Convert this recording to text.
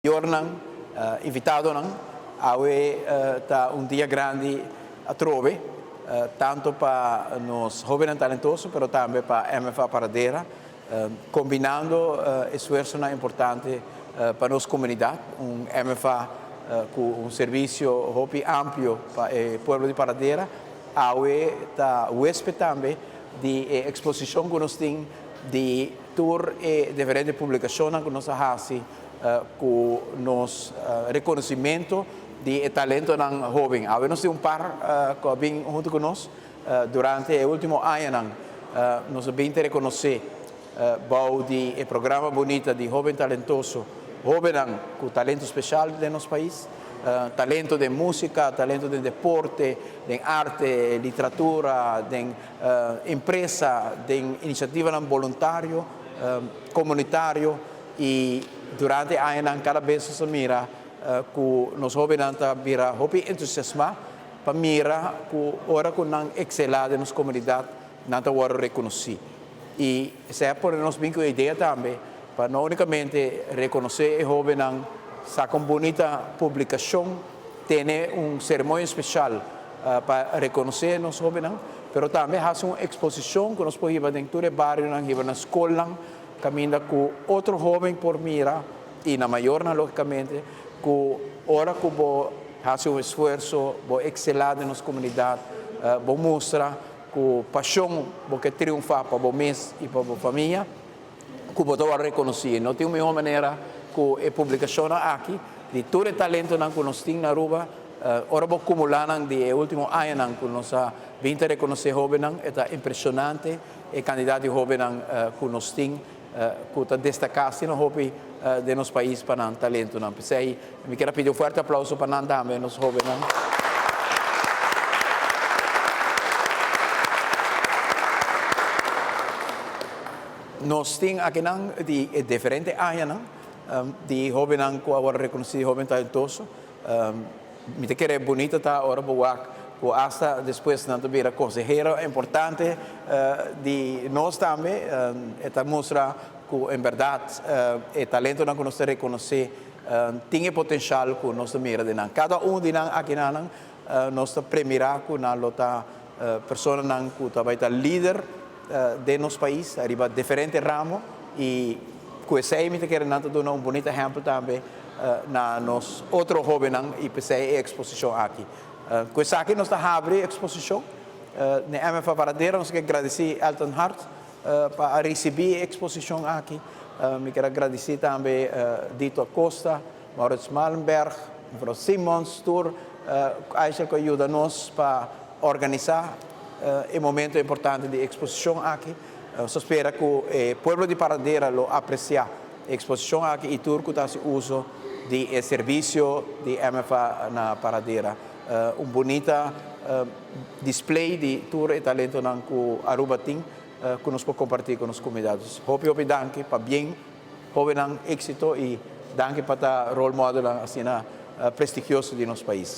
Mayornan, invitadonan, awe ta un dia grandi atrobe, tanto pa nos hobennan talentoso pero tambe pa MFA Paradera, combinando esfuerzonan importante pa nos comunidad, un MFA cu un servicio hopi amplio pa e pueblo di Paradera. Awe ta huesped tambe di e exposicion cu nos tin di tur e diferente publicacionnan cu nos a haci Ku nos rekonosimento di e talentonan hóben. Awe nos tin un par ku a bin huntu ku nos durante e último añanan. Nos a bin ta rekonosé bou di e programa bunita di Hóben Talentoso, hóbennan ku talento speshal den nos pais, talento den músika, talento den deporte, den arte, literatura, den empresa, den inisiativanan boluntario, komunitario. I durante e añanan kada bes nos a mira ku nos hóbennan ta bira hopi entusiasmá pa mira ku ora ku nan ekselá den nos komunidat nan ta wòrdu rekonosí. I esei a pone nos bin ku e idea tambe pa no únikamente rekonosé e hóbennan, saka un bunita publikashon, tene un seremonia speshal pa rekonosé nos hóbennan, pero tambe hasi un eksposishon ku nos por hiba den tur e barionan, hiba na skolnan, Caminda cu otro hoben por mira, y na mayornan logicamente, cu ora cu bo haci un esfuerzo, bo excela den nos comunidad, bo mustra cu pasion bo ke triunfa pa bo mes y pa bo famia, cu bo ta worde reconoci. No tin un miho manera cu e publicacionnan aki di tur e talentonan cu nos tin na Aruba, ora bo cumula nan di e ultimo añanan cu nos a bin ta reconoce hobennan, e ta impresionante. E kandidat di hóbennan ku nos tin ku ta destaká asina hopi den nos pais pa nan talentonan. P'esei mi kier a pidi un fuerte aplauso pa nan tambe, nos hóbennan. Nos tin akinan di e diferente añanan di hóbennan ku a wòrdu rekonosí hóben talentoso. Mi ta kere bunito ta ora bo wak ku asta despues nan ta bira konsehero importante di nos tambe. E ta mustra ku en bèrdat e talentonan ku nos ta rekonosé tin e potenshal ku nos ta mira den nan. Kada un di nan akinanan nos ta premirá ku nan lo ta personanan ku ta bai ta lider den nos pais ariba diferente ramo i ku esei mi ta kere nan ta duna un bunito ehèmpel tambe na nos otro hóbennan i p'esei e eksposishon aki. Ku esaki nos ta habri e eksposishon na MFA Paradera. Nos ke gradisí Elton Hart pa a risibí e eksposishon aki. Mi ker a gradisí tambe Dito Acosta, Maurits Malenberg, mevrouw Simons, tur Aisha ku a yuda nos pa organisá e momento importante di e eksposishon aki. Nos ta spera ku e pueblo di Paradera lo apresiá e eksposishon aki i tur ku ta hasi uso di e servisio di MFA na Paradera. Un bunita display di tur e talentonan ku Aruba tin ku nos por kompartí ku nos komunidat. Hopi hopi danki pa bien Hobennan éxito y danki pa ta role modelnan asina prestigioso di nos pais.